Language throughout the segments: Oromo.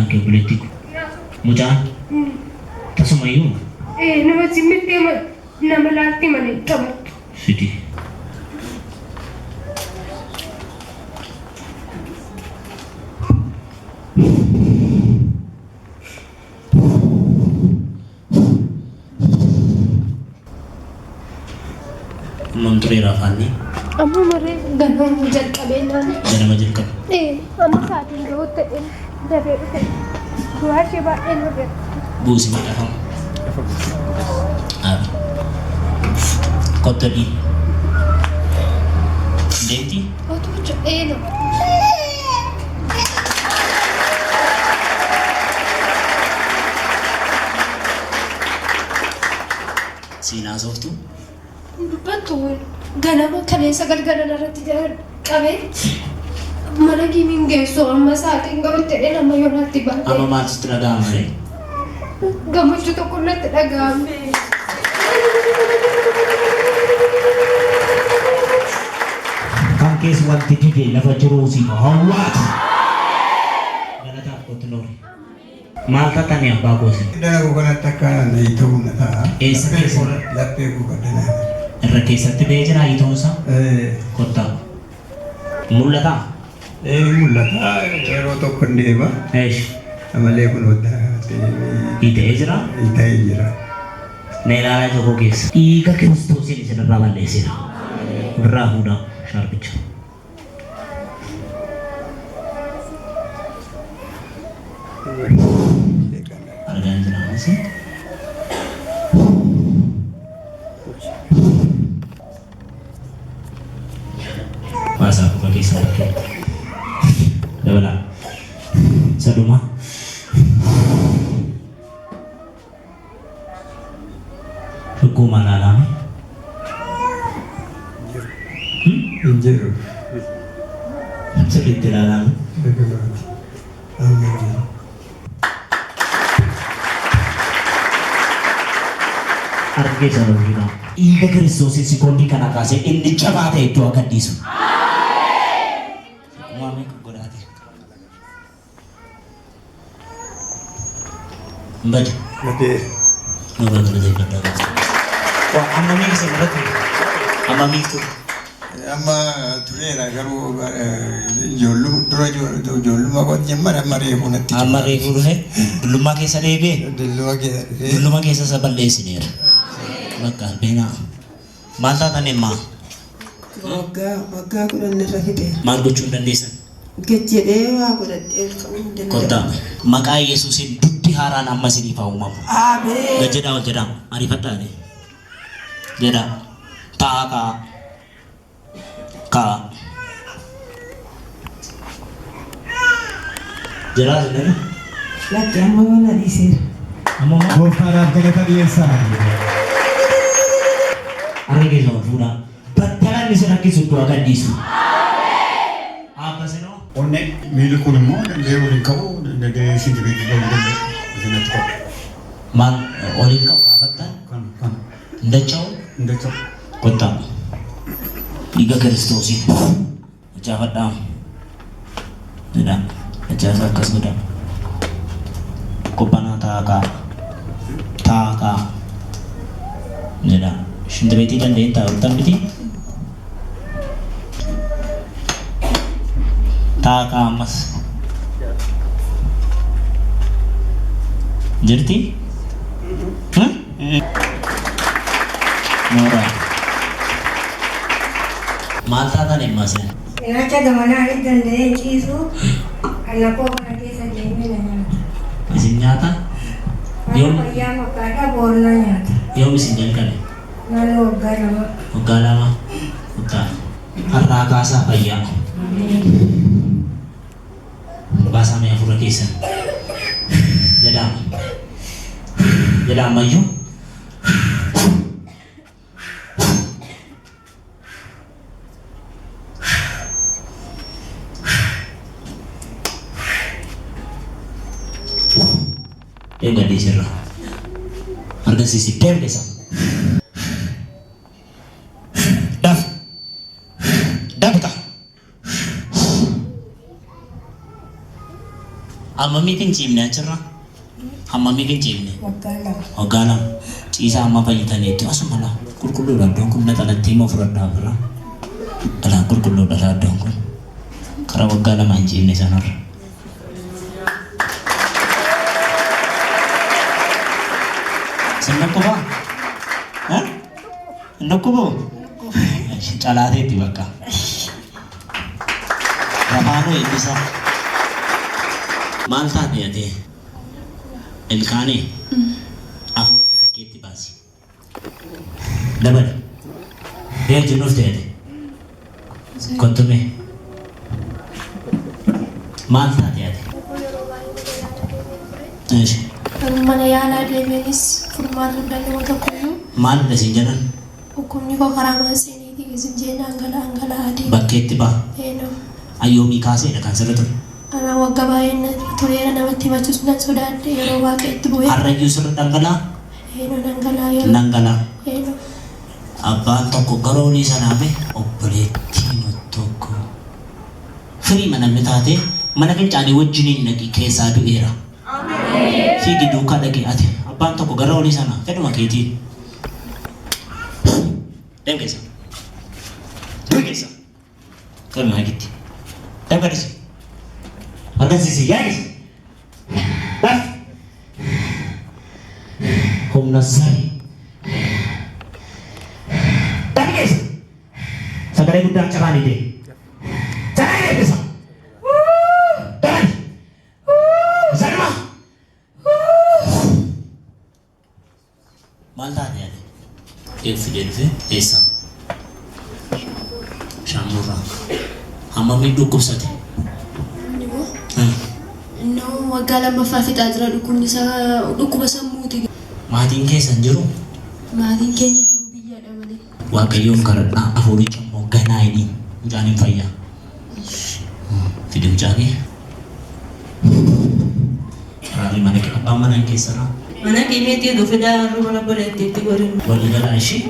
Mucaan kee obboleettii ko. Mucaan tasumayyuu Ee nama zimmittee nama laalti malee hin taphattu. Fidi. Hammam tureera afaanni? Amma maree ganama jalqabee naan. Ganama jalqabe. Ee amma sa'aatiin gahuutti ta'een dafee dhufe. Du'aa ishee baay'ee na bira. Buusi madhafama. Dhaabi. Kottu dhii. Deemti? Otuu jedhee na. Siin haasoftu? Dubbattu ganama kaleessa galgala irratti qabee mana kiimiin geessu amma sa'aatiin gahutti jedhee nama yoonaatti Amma baatee maaltu sitti dhaga'ama ree? Gammachuu tokko natti dhaga'ame. Kan keessa wanti dide lafa jiruu siif hawwaatu. Galataaf kottu noori. Maal taatani abbaa koo isin? Dana koo kanatti akka hiita'u na ta'a. Eessa keessa? Laphee koo gaddanaa. Irra keessatti ba'ee jira hiita'uunsaa? Ee. Kottaa. Mul'ataa? Ee mul'ata. Yeroo tokko hin deema. Eesh. Amalee kun dana kanatti Hiita'ee jira? Hiita'ee jira. Na ilaalaa ija koo keessa. Dhiiga Kiristoosiin isin irraa balleesseera. Irraa fuudhaa shaarbicha. Argaan jira anis. Baasaa fuula keessaa bakkeetti. Dabalaa. Saduma. Dhukkuma ilaalaame. Hin jiru. Sirriitti ilaalaame. Dhugumaati. Amma hin jiru. Harka keessan ol fuudhaa. Dhiiga Kiristoosiin sekoondii kana kaasee inni jabaa ta'e iddoo akka dhiisu. Waa meeqa godhaate? Hin bade. Badee. Nurra galateeffadhaa gooftaa. Waa amma miif isin irra ture? Amma miif ture? Amma tureera garuu ijoollum dura ijoollummaa koo jemman amma reefuu natti Amma reefuu dhufe dullummaa keessa deebi'e. Dulluma keessa dhufee. Dulluma keessa isa balleessineera. Bakka albeenaa. Maal taatan immaa? Waggaa waggaa 10 irra fixeera. Maal gochuu hin dandeessan? Gad jedhee waa godhadhee ol ka'uu hin danda'u. Kottaa. Maqaa Yesuusiin dugdi haaraan amma isiniif haa uumamu. Ameen. Gad jedhaa ol jedhaa. Ariifadhaa jedhee. Jedhaa. Taa'aa ka'aa. Ka'aa. Jedhaa isin jedha. Lakki amma mana dhiiseera. Amma moo? Gooftaadhaaf galata dhiyeessaa. Harka keessan ol fuudhaa. Battala inni isin rakkisu iddoo akka dhiisu. Akkasinoo. Onnee. Miilli kun immoo danda'ee ol hin ka'u, danda'ee shintibeetii ga'uu hin danda'u. Isinatti ka'u. Maal ol hin ka'u gaafattan? Kan, kan. Hin dacha'u? Hin dacha'u. Kottaa. Dhiiga Kiristoosiin. Facaafadhaa. Jedhaa. Facaasa akkas godhaa. Qophanaa taa'aa ka'aa. Taa'aa ka'aa. Jedhaa. Shintibeetii danda'een taa'u turtan miti? Taa'aa ka'aa ammas. Jirti? Nooraa. Maal taatan immaa isin? Cinaacha gamanaa hin danda'ee hin ciisu, kan lakkoo kana keessa deemee na nyaata. Isin nyaata? Har'a Yoom fayyaa fakkaata boru na nyaata. Yoom isin jalqabe? Naannoo waggaa lamaa. Waggaa 2? Kottaa. Har'aa kaasaa fayyaa. Baasaa mee hafuura keessan. Jedhaa. Jedhaa ammayyuu. Deem gadhiisi irraa. Argisiisi deem keessa. Daf. Dabta. Hammamiif hin ciifne achirra? Hammamiif hin ciifne? Waggaa 2. Waggaa 2. Ciisaa amma fayyitaniitti asuma laa qulqulluudha iddoon kun naxalattii immoo fudhadhaa bira. Alaa qulqulluudha laa iddoon kun. Karaa waggaa 2 hin ciifne sanarra. Sin dhukkubaa? Hin dhukkubuu? Calaateetti bakka. Rafaanuu eebbisaa. Maal taate ati? Ilkaanii? Hafuura kee bakkeetti baasi. Dabali. Mee wajjin dhufte ati? Kottu mee. Maal taate ati? Yeroo baay'ee mana yaalaa deemeen ture. Eeshi. Garuu mana yaalaa deemeenis furmaata hin arganne tokkoyyuu. Maalidha siin jedhan? Dhukkubni koo karaa maasiniitiin isin jee dhangala'aa deema. Bakkeetti baha. Eenoo. Ayyoomii kaaseedha kan sirra ture. Anaa wagga baay'een na tureera namatti himachuus nan sodaadhe yeroo waaqa itti bu'e. Har'ayyuu sirra dhangala'aa? Eenoo dhangala'aa yeroo. Dhangala'aa. Eenoo. Abbaan tokko gara olii sanaa fi obboleettiin tokko firii namni taate mana fincaanii wajjiniin dhaqi keessaa du'eera. Fiigi duukaa dhaqi ati abbaan tokko gara olii sana fedhuma keetiin. Deem keessa. Deem keessa. Qabi maakitti. Deem gadisi. Argisiisi yaadisi. Daf. Humna zarii. Daf keessa. Sagalee guddaan caraan idee. Caraan eebbisa. Dabali. Zanuma. Maal taate ati? Eef fidee dhufe eessa? Shaamburraa. Hammamii dhukkubsate? Innoo waggaa lammaffaa fixaa jira dhukkubni isaa dhukkuba sammuuti. Maatiin keessan jiru? Maatiin keenya jiru biyyaadha malee. Waaqayyoon kadhadhaa hafuuricha immoo ganaa hidhiin mucaan hin fayyaa. Fidi mucaa kee. Raabii mana kee abbaan mana hin keessanaa. Mana kiimiitii dhufe daaruu mana boleettiitti godhin. Walii galaa ishii.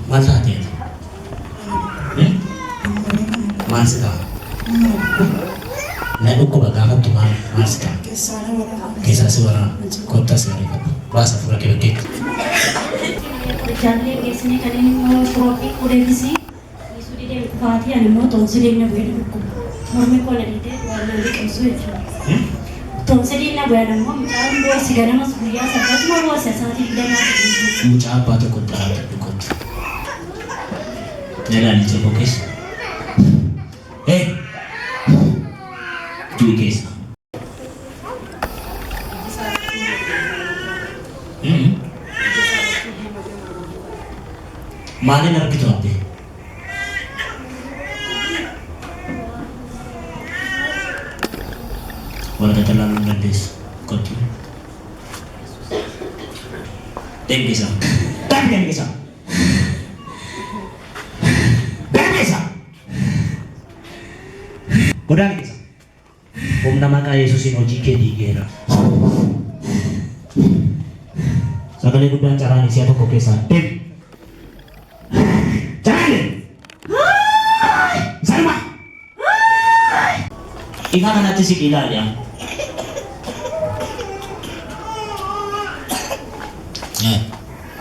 Maal taate ati? Maal si ta'a? Na dhukkuba gaafattu maal maal si ta'a? Keessaa si waraana. Kottaa si ariifadhu. Baasa fuula kee bakkeetti. Qorichaallee geessinee kan inni immoo shuroophii qudeessisii dhiisuu didee kufaatii ani immoo toonsiliin na bu'ee dhukkuba. Mormi koo na dhiitee waan na liqimsu jechuudha. Toonsiliin na bu'an ammoo mucaan boosi ganamas guyyaa saddasuma boosi sa'aatii 20. Mucaa abbaa tokko xaraatti kottu. Jalaan ija koo keessa. Ee! Du'i keessa. Maaliin argitu abdee? Waraqata ilaaluu hin dandeessu. Kottu. Deem keessa. Deem keessa. Deem keessa. Godaan keessa. Humna maqaa Yesuusiin hojii kee diigeera. Sagalee guddaan caraan si'a tokko keessaa deem. Caraan deem. Salma. Ifa kanatti siqii ilaali amma.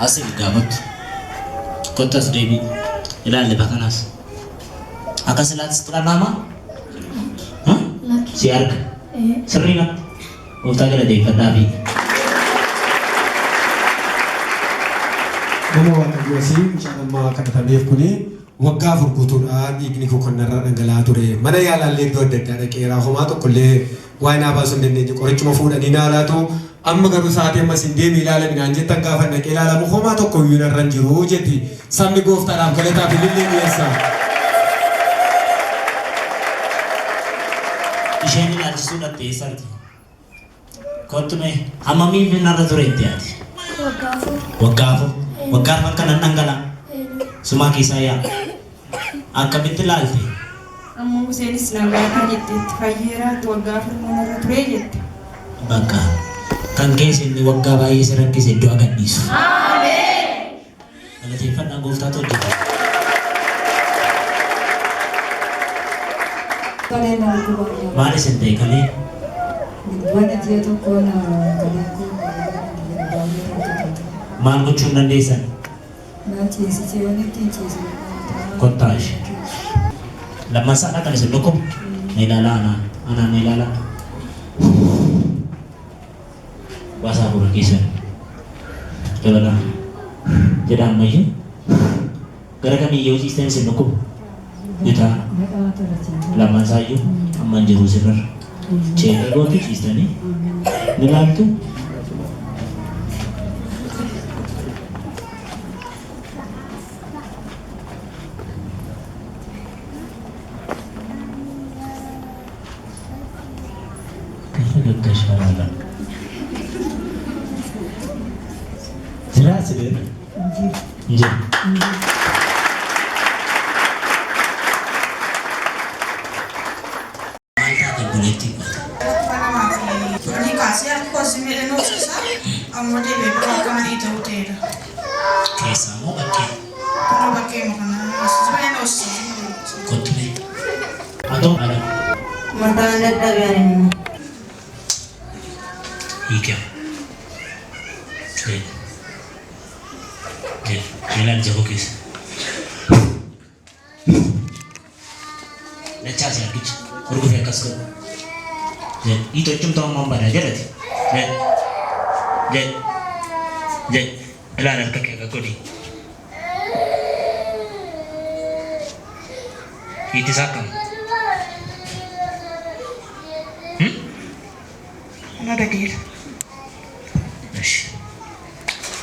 As gaafattu. Kottu as deebi'i. Ilaali ifa kanaas. Akka silaatti sitti dhaga'ama? Si arga. Sirrii natti. Gooftaa galateeffadhaa fi. Nama Waaqayyoo si mucaan amma kadhatameef kuni waggaa 4 guutuudha dhiigni koo kan narraa dhangala'aa ture. Mana yaalaallee iddoo adda addaa dhaqeera. Homaa tokkollee waa'ee naa baasuu hin dandeenye. Qorichuma fuudhanii naa laatu. Amma garuu sa'aatii amma isin deemii ilaalami naan jettan gaafa dhaqee ilaalamu homaa tokko iyyuu narra hin jiru jetti. Sabni gooftaadhaaf galataa fi ilillee dhiyeessa. Isheen ilaalchisuu dhaqxe eessa argite? Kottu mee hammamiif narra ture itti ati? Waggaa 4. Waggaa 4. Waggaa arfan kanan dhangala'a. Sumaa keessaa yaa. Akkamitti ilaalte? Amma Museenis na gaafa jetteetti fayyeera waggaa 4 narra ture jette. Bakka kan keessa inni waggaa baay'ee si rakkise iddoo agadhiisu. Galateeffadhaa gooftaatu hojjeta. Kalee na dhukkuba. Maal isin ta'e kalee? Mana ji'a tokko na kaleen koo baay'ee rakkatee. Maal gochuu hin dandeessan? Na ciisichee waan ittiin ciisu. Kottaa ishee. Lammaansaadhaa kan isin dhukkubu? Na ilaalaa anaan. Anaan na ilaalaa. Baasaa hafuura keessan. Dabalaa. Jedha ammayyuu. Gara kamiyyuu ciistan isin dhukkubu? Bitaa. Lamaansaayyuu amma hin jiru sirra. Cheekii gootu ciistanii ni laaltu. Gaggashaala. Jiraa sileera? Hin jiru. Maal taate obboleettii kooti? Kudhanii kaasee harki koo si miidhe hoosisa. Ammoo deebi'ee biraa akka marii ta'uu ta'edha. Keessaa moo bakkee? Kunoo bakkee kana si miidhe hoosisa. Kottu mee. Atoo haadha. Mataan dadhabee ani immoo. Hiikee. Jedh. Jedh. Ilaali jaboo keessa. Dachaasi harkicha. Hurgufee akkas godhu. Jedh. Hiitochum ta'uu ammaan badaa jedhati. Jedh. Jedh. Jedh. Ilaali harka kee akka godhi. Hiiti isaa akkam? Na dhageera. Ishi.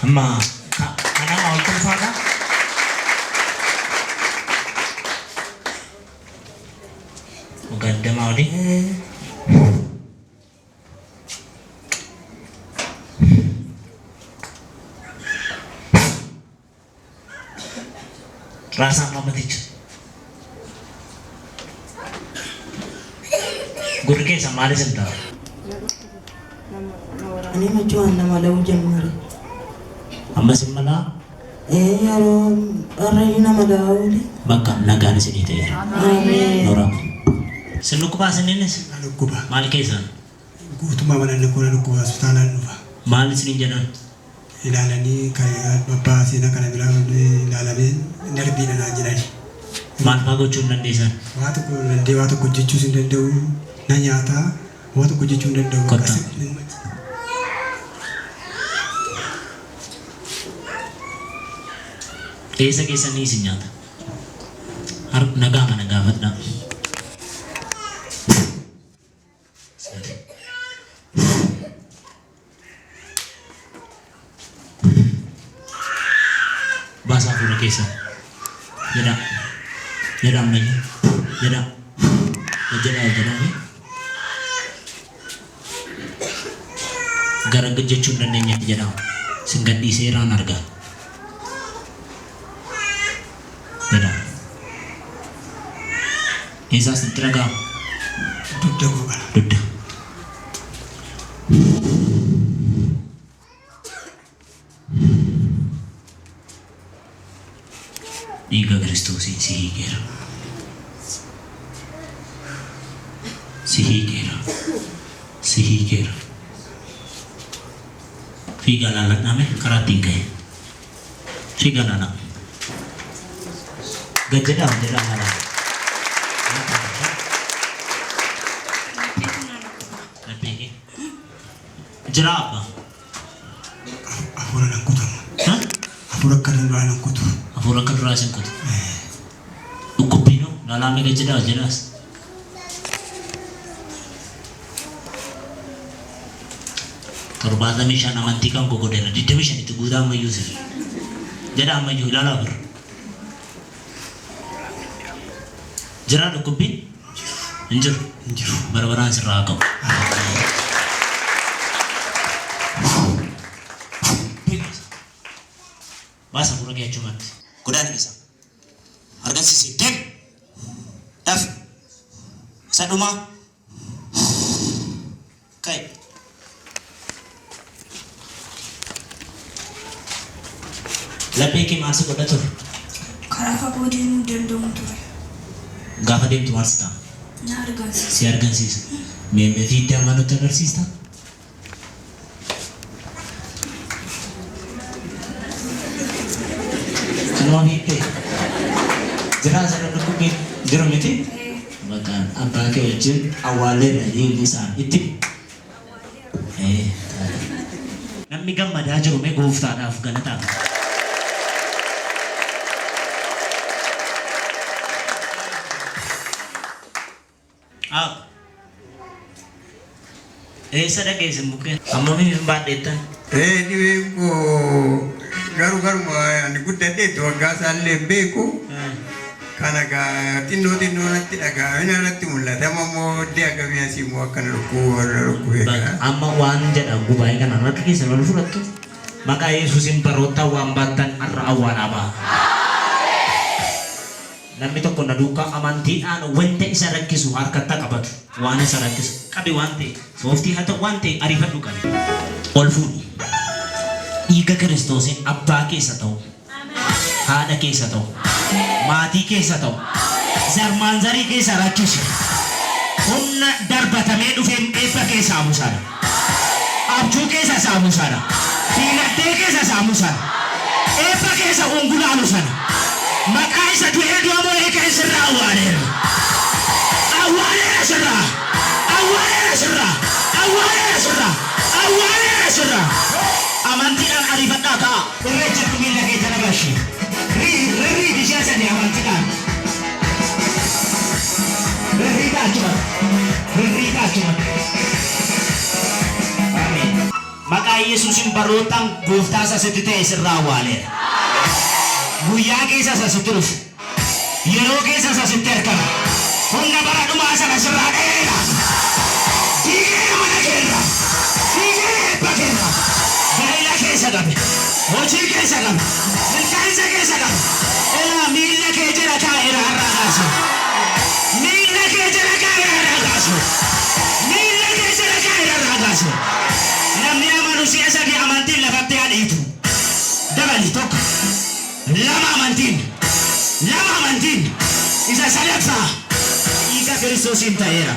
Amma kanaa ol ulfaata. Waggaa 20 olii. Raasaan mammaticha. Gurri keessa maal isin ta'a? Ani machuwaan nama la'uu ጀመረ. Ammas hin malaa? Yeroo harreen nama la'aa oole. Bakka nagaan isinii ta'eera. Ameen. Noora. Sin dhukkubaa isiniinis? Dhukkuba. Maal keessaan? Guutummaa mana dhukkuba dhukkuba hospitaalaan dhufa. Maal isiniin jedhan? Ilaalanii kan abbaa seenaa kana biraa ilaalamee narbiidha naan jedhani. Maal fa'aa gochuu hin dandeessan? Waa tokko danda'ee waa tokko hojjechuus hin danda'u. Na nyaataa waa tokko hojjechuu hin danda'u. Kottaa. Eessa keessanii isin nyaata? Nagaa mana gaafadhaa. Sadi. Baasaa hafuura keessa. Jedhaa. Jedhaa ammayyaa. Jedhaa. Jedhaa jedhaa. Gara jechuu hin dandeenyetti jedhaa. Sin gadhiiseeraan argaa. Jedhaa. Eessaas sitti dhaga'ama? Dugda koo kana. Dugda. Dhiiga Kiristoosiin si hiikeera. Si hiikeera. Si hiikeera. Fiigaa laalladhaame karaa ittiin ga'e. Fiigaa laalaa. Gad jedhaa ol jedhaa laalaa. Laphee kee. Jira abbaa. Hafuura nan kutamu. Hafuura akka duraa nan kutu. Hafuura akka duraa isin kutu. Dhukkubbiinoo laalaa mee gad jedhaa ol jedhaas. 75 amantii kan koo godheera. 25tti guutaa ammayyuu isin. Jedha ammayyuu ilaalaa bira. Jiraa dhukkubbiin? Hin jiru. Hin jiru. Bara baraan sirraa haa qabu. Baasa hafuura kee achumatti. Godaani keessa. Argansiisi. Deem. Daf. Isa dhumaa. Ka'i. Laphee kee maal si godha ture? Karaa fagoo deemuu danda'u ture. Gaafa deemtu maal si ta'a? Na argansiisa. Si argansiisa. Meemmee fiiddee amma nutti agarsiista? Kanuma fiiddee? Jiraa sana dhukkubbiin jiru miti? Bakka abbaa kee wajjin awwaalleerra dhiigni isaa itti. Namni gammadaa jiru mee gooftaadhaaf galataa. Ab. Eessa dhageesse mukkeen? Hammamiif hin baadheettan? Ee dhibeen koo garuu garuma ani guddadheetti waggaa isaallee hin beeku. Kana gaa xinnoo xinnoo natti dhaga'amina natti mul'ata. Amma immoo iddoo akkamii asii immoo akkana dhukkubuu warra dhukkubee kana. Amma waan jedha gubaa'ee kana harka keessan ol fudhattu. Maqaa Yesuusiin baroota waan baattan har'a awwaalaa ba'a. Namni tokko na duukaa amantiidhaan wanta isa rakkisu harkatti qabatu. Waan isa rakkisu qabi waan ta'e sooftii haa ta'u waan ta'e ariifadhu qabi. Ol fuudhu. Dhiiga Kiristoosiin abbaa keessa ta'u, haadha keessa ta'u, maatii keessa ta'u, zarmaanzarii keessa rakkisu. Humna darbatamee dhufee eebba kee saamu sana. Abjuu keessa saamu sana. Diinagdee keessa saamu sana. Eebba keessa ungulaalu sana. Maqaa isa du'ee du'a mo'ee ka'e sirraa awwaaleera. Awwaaleera sirraa. Awwaaleera sirraa. Awwaaleera sirraa. Awwaaleera sirraa. Amantiidhaan ariifadhaa ta'a. Irreechatti miila kee jala bashi. Rirrii ishee sadi amantiidhaan. Rirriidha achumatti. Rirriidha achumatti. Ameen. Maqaa Yesuusin barootaan gooftaa isa sitti ta'e sirraa awwaaleera. Guyyaa keessa isa sitti dhufu. Yeroo keessa isa sitti argama. Humna bara dhumaa sana sirraa dheera. Diigeera mana keerra. Diigeera eebba keerra. Gaa'ela keessa qabe. Hojii keessa qabe. Milkaa'insa keessa qabe. Elaa miilla kee jala kaa'eera har'aa kaasu. Miilla kee jala kaa'eera har'aa kaasu. Miilla kee jala kaa'eera har'aa kaasu. Namni amanu si'a sadii amantiin lafatti haa dhiitu. Dabali tokko. Lama amantiin. Lama amantiin. Isa sadaffaa. Dhiiga Kiristoosiin ta'eera.